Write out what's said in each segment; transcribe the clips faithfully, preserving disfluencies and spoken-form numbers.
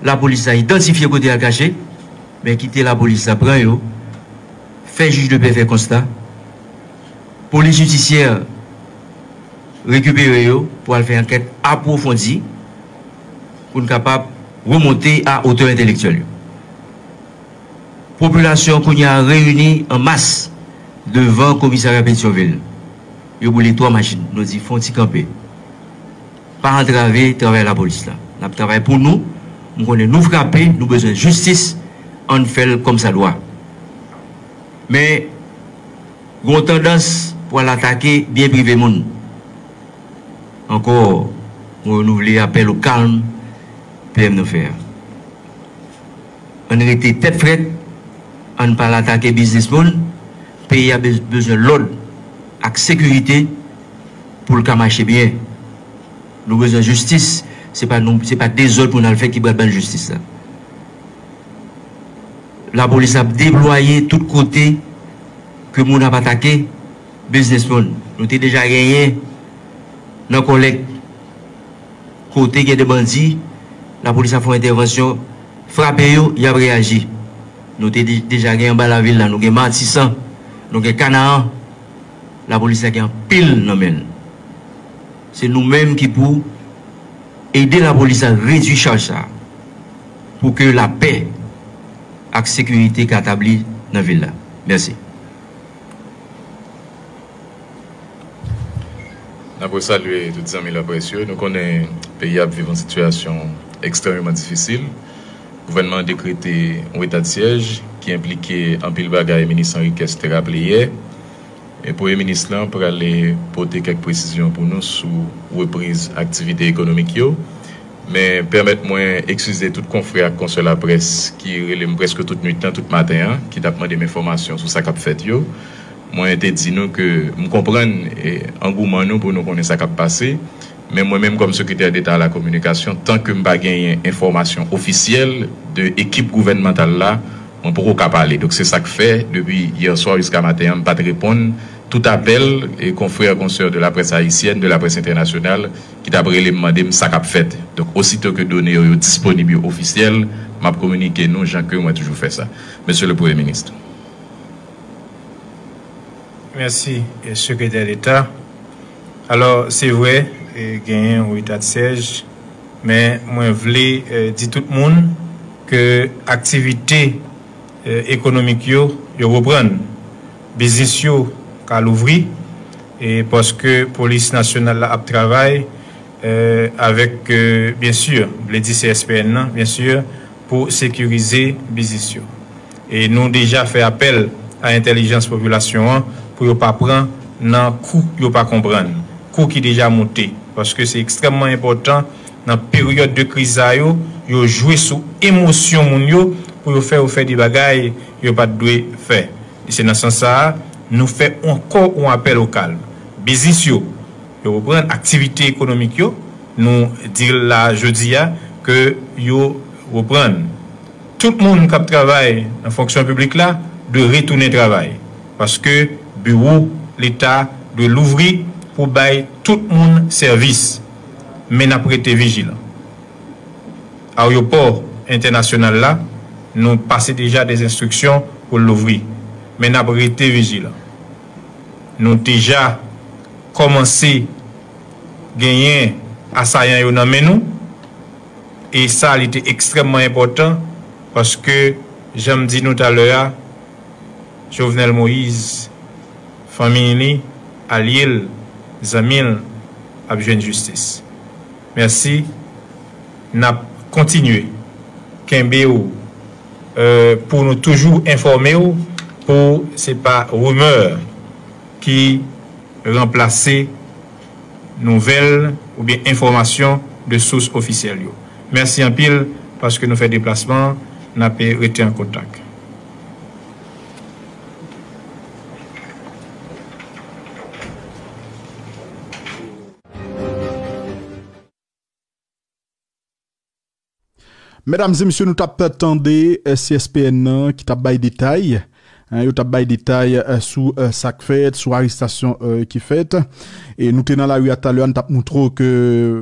Lapolis la idantifye kote y al kache, men kite lapolis la pran yo, fè jij de pè fè konsta, polis jidisyè rekipere yo pou al fè ankèt apwofondi pou n kapab remonte a otè entelektyèl yo. Popilasyon kounye a reyini an mas devan komisarya Petyonvil. Yo boule twa machin. Nou di fè yon ti kanpe. Pa antrave travay lapolis la. N ap travay pou nou. M konnen nou frape, nou bezwen jistis, ann fè l kòmsadwa. Men, gen yon tandans pou al atake byen prive moun. Ankò, mwen renouvle apèl o kalm P M nan fè a. Ann rete tèt frèt, ann pa al atake biznis moun. Peyi a bez- bezwen lòd ak sekirite pou l ka mache byen. Nou bezwen jistis, se pa nou, se pa dezòd pou n al fè ki pral ban n jistis la. Lapolis ap deplwaye tout kote ke moun ap atake biznis moun. Nou te deja genyen nan Kòlèk kote gen de bandi, lapolis ap fè yon entèvansyon, frape yo, y ap reyaji. Nou te de- deja gen anba lavil la, nou gen Matisan, nou gen Kanaan. Lapolis la gen anpil nan men l. Se nou menm ki pou ede lapolis la redui chaj sa a pou ke lapè ak sekirite ka tabli nan vil la. Mèsi. N ap resalye tout zanmi laprès yo. Nou konnen peyi a ap viv yon sitiyasyon ekstrèmeman difisil. Gouvènman an dekrete yon eta de syèj ki enplike anpil bagay Minis Henriquez te raple yè. E Premye Minis lan prale pote kèk presizyon pou nou sou repriz aktivite ekonomik yo. Men pèmèt mwen eskize tout konfrè ak konsè laprès ki rele m prèske tout nuit lan, tout maten an, ki t ap mande m enfòmasyon sou sa k ap fèt yo. Mwen te di nou ke m konprann angouman nou pou nou konnen sa k ap pase, men mwen menm kòm Sekretè Deta a la Kominikasyon, tan ke m pa genyen enfòmasyon ofisyèl de ekip gouvènmantal la, mwen poko ka pale. Donk se sa k fè depi yè swa jiska maten an m pa t reponn tout apèl e konfrè, konsè de laprès ayisyèn, de laprès entènasyonal ki t ap rele m mande m sa k ap fèt. Donk osito ke done yo, yo disponib, yo ofisyèl, m ap kominike nou jan ke mwen toujou fè sa. Mesye le Premye Minis. Mèsi, Sekretè Deta. Alò, se vre, genyen yon eta de syèj, men mwen vle di tout moun ke aktivite ekonomik yo, yo reprann. Biznis yo ka louvri, e paske Polis Nasyonal la ap travay avèk, byensi, m vle di C S P N nan, byensi, pou sekirize biznis yo. E nou deja fè apèl a entèlijans popilasyon an pou yo pa pran nan kou yo pa konprann, kou ki deja moute, paske se ekstrèmman enpòtan nan peryòd de kriz sa yo, yo jwe sou emosyon moun yo pou yo fè yo fè de bagay yo pa t dwe fè. E se nan sans sa a, nou fè ankò yon apèl o kalm. Biznis yo, yo reprann aktivite ekonomik yo, nou di l la jodi a ke yo reprann. Tout moun k ap travay nan fonksyon piblik la dwe retounen travay, paske biwo Leta dwe louvri pou bay tout moun sèvis. Men n ap rete vijilan. Aryopò entènasyonal la, nou pase deja de enstriksyon pou l louvri, men n ap rete vijilan. Nou deja kòmanse genyen asayan yo nan men nou, e sa li te ekstrèmman enpòtan, paske jan m di nou talè a, Jovenel Moïse, fanmiy li, alye l, zanmi l ap jwenn jistis. Mèsi. N ap kontinye kenbe w pou nou toujou enfòme w pou se pa rimè ki ranplase nouvèl oubyen enfòmasyon de sous ofisyèl yo. Mèsi anpil paske nou fè deplasman an, n ape rete an kontak. Medam e mesye, nou t ap tande C S P N nan ki t ap bay detay Hein, yo t ap bay detay, euh, sou, euh, sa k fèt, sou arestasyon, euh, ki fèt. E nou te nan lari a talè a, n t ap montre w ke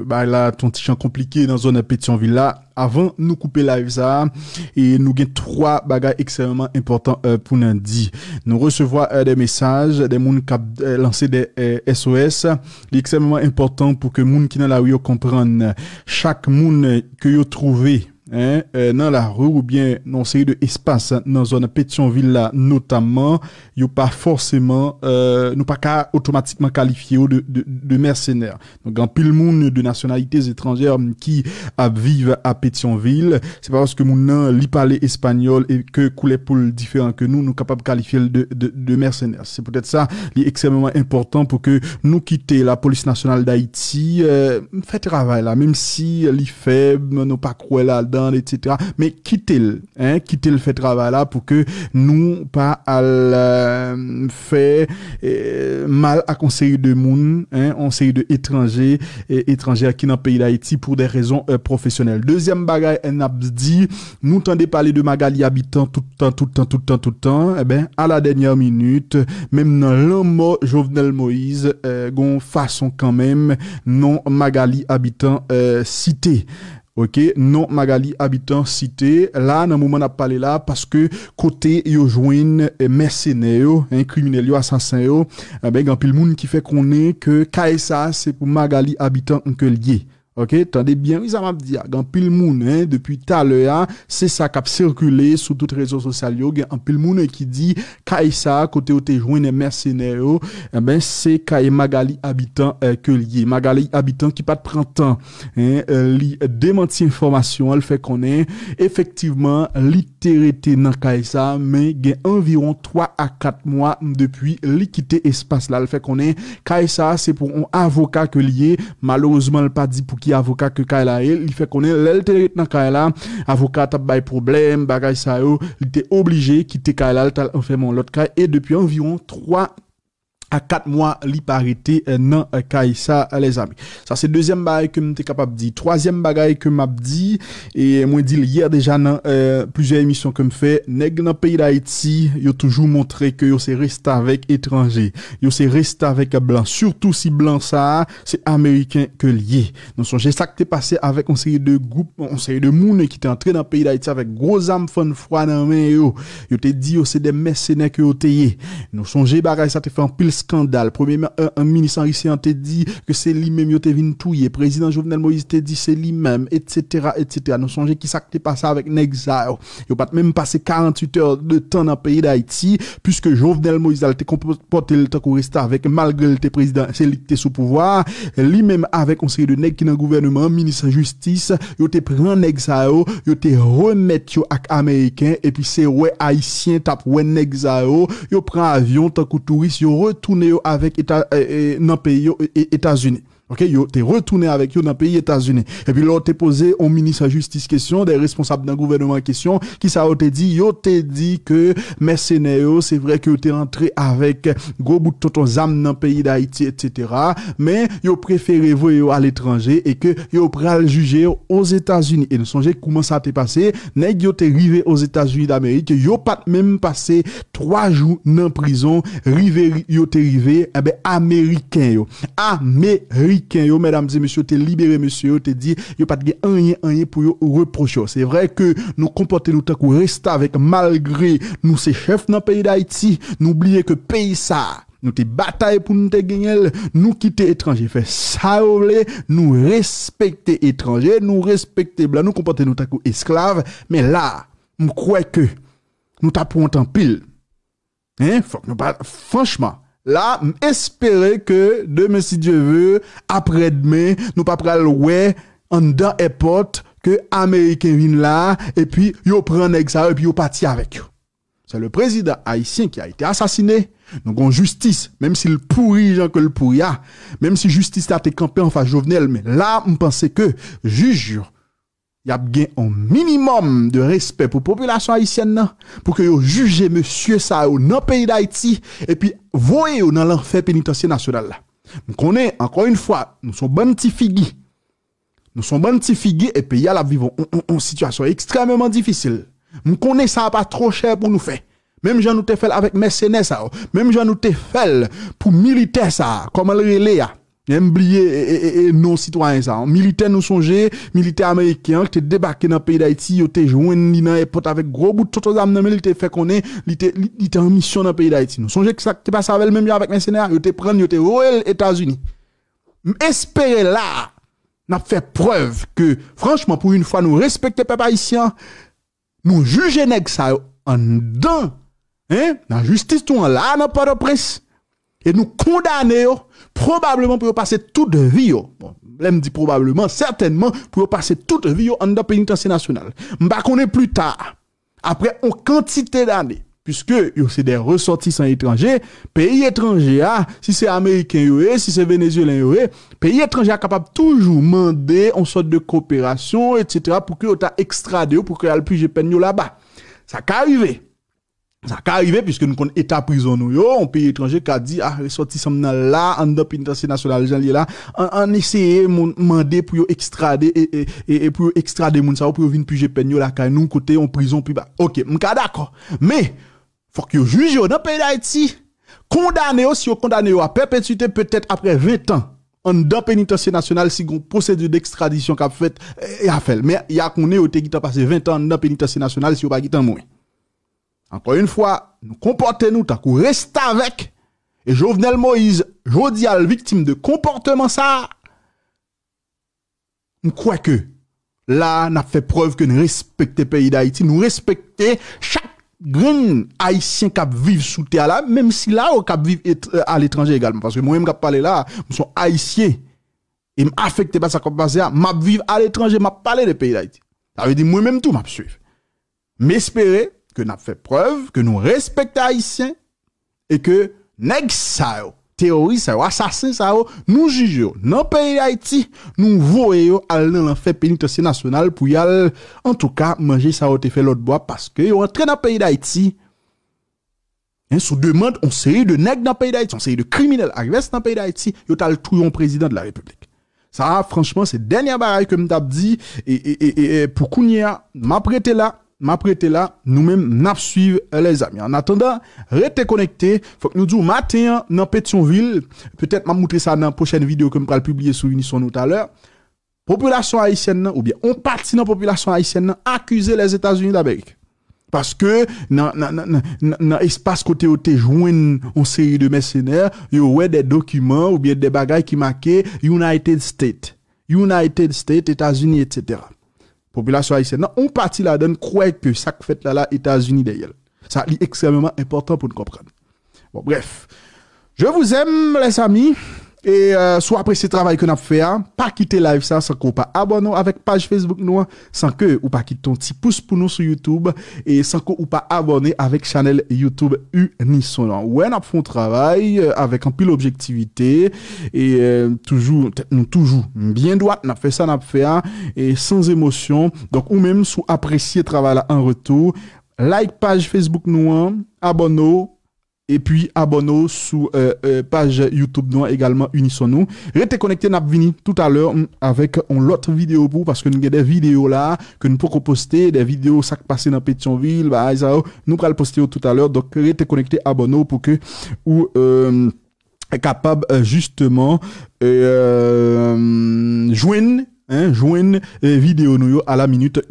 bagay la t yon ti jan konplike nan zòn Petyonvil la. Avan nou koupe live sa a, e nou gen twa bagay ekstrèmeman enpòtan, euh, pou n di. Nou resevwa, euh, de mesaj, de moun k ap, euh, lanse de, euh, S O S. Li ekstrèmeman enpòtan pou ke moun ki nan lari yo konprann. Chak moun ke yo twouve, hein, euh, nan lari oubyen nan yon seri de espas nan zòn Petyonvil la notamman, yo pa fòseman, euh, nou pa ka otomatikman kalifye yo de, de, de mèsenè. Donk, gen anpil moun de nationalités étrangères ki ap viv a Petyonvil. Se pa paske moun nan li pale espanyòl e ke koulè po l diferan ke nou, nou kapab kalifye l de, de, de mèsenè. Se poutèt sa, li ekstrèmeman enpòtan pou ke nou kite Lapolis Nasyonal Dayiti, euh, fè travay la, menm si li fèb, nou pa kwè ladan, etsetera. Men kite l, hein, kite l fè travay la pou ke nou pa al, euh, fè, euh, mal ak yon seri de moun, hein, yon seri de etranje, e etranjè ki nan peyi Dayiti pou de rezon, euh, pwofesyonèl. Dezyèm bagay, n ap di, nou tande pale de Magalie Habitant tout tan, tout tan, tout tan, tout tan. Eben, a la dènyè minit, menm nan lanmò Jovenel Moïse, euh, gon fason kanmenm non Magalie Habitant, euh, site. Ok, non Magalie Habitant site la nan moman n ap pale la, paske kote yo jwenn, eh, mèsenè yo, hein, kriminèl yo, asasen yo, eh ben, gen anpil moun ki fè konnen ke kay sa se pou Magalie Habitant ke l ye. Ok, tande byen wi sa m ap di a. Gen anpil moun, hein, depi talè a, se sa k ap sikile sou tout rezo sosyal yo. Gen anpil moun ki di kay sa kote yo te jwenn mèsenè yo, eh ben, se kay Magalie Habitant, eh, ke l ye. Magalie Habitant ki pa t pran tan, hein, eh, li demanti enfòmasyon an, l fè konnen, efektivman, li te rete nan kay sa, men gen anviwon twa a kat mwa depi li kite espas la. L fè konnen kay sa, se pou yon avoka ke l ye. Malerezman, l pa di pou ki avoka ke kay la ye. Li fè konnen, lè l te ret nan kay la, avoka t ap bay pwoblèm, bagay sa yo, li te oblije kite kay la, l t al anfèmen yon lòt kay, e depi anviwon twa a kat mwa, li pa rete, eh, nan, eh, kay sa, eh, lèzami. Sa se dezyèm bagay ke m te kapab di. Twazyèm bagay ke m ap di, e mwen di l yè deja nan, eh, plizyè emisyon ke m fè, nèg nan peyi Dayiti, yo toujou montre ke yo se restavèk etranje. Yo se restavèk blan. Sitou si blan sa a, se ameriken ke l ye. Nou sonje sa k te pase avèk yon seri de gwoup, yon seri de moun ki te antre nan peyi Dayiti avèk gwo zam fann fwa nan men yo. Yo te di yo se de mèsenè ke yo te ye. Nou sonje bagay sa te fè anpil eskandal. Premye, eh, minis Henri Céant te di ke se li menm yo te vin touye. Prezidan Jovenel Moïse te di se li menm, etsetera, etsetera. Nou sonje ki sa k te pase avèk nèg sa yo. Yo pa t menm pase karannwit è de tan nan peyi Dayiti, piske Jovenel Moïse al te konpòte l tankou restavèk, malgre l te prezidan, se li ki te sou pouvwa a. Li menm avèk yon seri de nèg ki nan gouvèneman an, minis jistis, yo te pran nèg sa yo, yo te remèt yo ak ameriken, epi se wè ayisyen t ap wè nèg sa yo, yo pran avyon tankou touris, yo retounen yo avèk eta, eh, eh, nan peyi yo, eh, eh, Etazini. Ok, yo te retounen avèk yo nan peyi Etazini. Epi lè w te poze yon minis jistis kesyon, de responsab nan gouvèneman an kesyon, ki sa yo te di? Yo te di ke mèsenè yo, se vre ke yo te antre avèk gwo bout tonton zam nan peyi Dayiti, etsetera, men yo prefere voye yo aletranje e ke yo pral jije yo Ozetazini. E nou sonje kouman sa te pase, nèg yo te rive Ozetazini Damerik, yo pa t menm pase twa jou nan prizon, rive ri-, yo te rive, enben, ameriken yo. Ameriken yo, medam e mesye, te libere mesye yo, te di yo pa t gen anyen, anyen pou yo repwoche yo. Se vre ke nou konpòte nou tankou restavèk, malgre nou se chèf nan peyi Dayiti, nou bliye ke peyi sa a, nou te batay pou nou te genyen l, nou kite etranje fè sa yo vle, nou respekte etranje, nou respekte blan, nou konpòte nou tankou esklav, men la a, m kwè ke nou t ap wont anpil. Hein, fòk nou pa, franchman, la, m espere ke demen, si Dye ve, aprè demen, nou pa pral wè anndan èpòt ke ameriken vin la, epi yo pran nèg sa yo, epi yo pati avèk yo. Se le président haïtien qui a été assassiné. Nou gon jistis, menm si l pouri jan ke l pouri a, menm si jistis la te kanpe anfas Jovenel, men la, m panse ke jij yo, y ap gen yon minimòm de respè pou popilasyon ayisyèn nan, pou ke yo jije mesye sa yo nan peyi Dayiti, epi voye yo nan lanfè penitansye nasyonal la. M konnen, ankò yon fwa, nou se yon bann ti figi. Nou se yon bann ti figi e peyi a l ap viv yon, yon, yon, yon sitiyasyon ekstrèmeman difisil. M konnen sa pa twò chè pou nou fè. Menm jan nou te fè l avèk mèsenè sa yo. Menm jan nou te fè l pou militè sa a. Kòman l rele a? M bliye e, e, e, e non sitwayen sa a. Militè nou sonje, militè ameriken an ki te debake nan peyi Dayiti, yo te jwenn li nan èpòt avèk gwo bout toto zam nan men l, li te fè konnen li te, li, li te an misyon nan peyi Dayiti. Nou sonje ki sa k te pase avè l menm jan avèk mèsenè a? Yo te pran l, yo te voye l Etazini. M espere la a, n ap fè prèv ke, franchman, pou yon fwa, nou respekte pèp ayisyen an, nou jije nèg sa yo anndan, hein, nan jistis nou an la a nan Pòtoprens, e nou kondane yo, pwobableman pou yo pase tout vi yo. Bon, lè m di pwobableman, sètènman pou yo pase tout vi yo anndan penitansye nasyonal. M pa konnen pli ta, apre yon kantite dane, piske yo se de resòtisan etranje, peyi etranje a, si se ameriken yo ye, si se venezuelen yo ye, peyi etranje a kapab toujou mande yon sòt de koperasyon, etsetera, pou ke yo ta ekstrade yo, pou ke y al pije pèn yo laba. Sa ka rive. Sa ka rive, piske nou konn eta prizon nou yo, yon peyi etranje ka di, ah, resòtisan m nan la, anndan penitansye nasyonal jan l ye la, ann, ann eseye moun, mande pou yo ekstrade, e, e, e, e pou yo ekstrade moun sa yo, pou yo vin pije pèn yo lakay nou, kote yon prizon pi ba. Oke, m ka dakò. Men, fòk yo jije yo nan peyi Dayiti, kondane yo, si yo kondane yo a pèpetite, petèt apre ven tan, anndan penitansye nasyonal, si gon pwosedi dekstradisyon k ap fèt, e, y a fè l. Men, y a konnen yo te gentan pase ven tan anndan penitansye nasyonal, si yo pa gentan mouri. Ankò yon fwa, nou konpòte nou tankou restavèk. E Jovenel Moïse, jodi a, l viktim de konpòteman sa a. M kwè ke la a, n ap fè prèv ke n respekte peyi Dayiti, nou respekte chak grenn Ayisyen k ap viv sou tè a la, menm sila yo k ap viv et-, aletranje egalman. Paske mwen menm k ap pale la a, m se yon Ayisyen. E m afekte pa sa k ap pase a, m ap viv aletranje, m ap pale de peyi Dayiti. Sa vle di mwen menm tou, m ap swiv. M espere ke n ap fè prèv ke nou respekte Ayisyen e ke nèg sa yo, teworis sa yo, asasen sa yo, nou jije yo nan peyi Dayiti, nou voye yo al nan lanfè penitansye nasyonal pou y al, antouka, manje sa yo te fè lòt bò a, paske yo antre nan peyi Dayiti, en, sou demann yon seri de nèg nan peyi Dayiti, yon seri de kriminèl ak vès nan peyi Dayiti, yo t al touye yon prezidan de la Repiblik. Sa a, franchman, se dènye bagay ke m t ap di, e, e, e, e, e pou kounye a, m ap rete la, m ap rete la, nou menm, n ap swiv, lèzami. Annatandan, rete konekte, fòk nou di w maten an, nan Petyonvil, petèt m ap moutre sa nan pwochèn videyo ke m pral pibliye sou Unison nou talè, popilasyon ayisyèn nan, oubyen yon pati nan popilasyon ayisyèn nan, akize Lèzetazini Damerik. Paske nan, nan, nan, nan, nan, nan espas kote yo te jwenn yon seri de mèsenè, yo wè de dokiman oubyen de bagay ki make United States, United States, Etazini, etsetera. Popilasyon ayisyèn nan, yon pati ladan l kwè ke sa k fèt la, la, Etazini dèyè l. Sa, li ekstrèmeman enpòtan pou n konprann. Bon, bref. Je vous aime, les amis. E, euh, si w apresye travay ke n ap fè a, pa kite live sa san ke w pa abòne w avèk paj Facebook nou an, san ke ou pa kite yon ti pous pou nou sou YouTube, e san ke ou pa abòne avèk chanèl YouTube Unison an. Wè, n ap fè yon travay, euh, avèk anpil objektivite, e, euh, toujou, tèt nou toujou byen dwat, n ap fè sa n ap fè a, e san emosyon. Donk, ou menm, si w apresye travay la an retou, like paj Facebook nou an, abòne w, epi abòne w sou, euh, euh, paj YouTube nou an egalman, Unison nou. Rete konekte, n ap vini toutalè, mm, avèk yon lòt videyo pou ou, paske nou gen de videyo la ke nou poko poste, de videyo sa k pase nan Petyonvil, bagay sa yo, nou pral poste yo toutalè. Donk, rete konekte, abòne w pou ke ou, euh, kapab, euh, jisteman, euh, jwenn, en, jwenn, euh, videyo nou yo a la minit.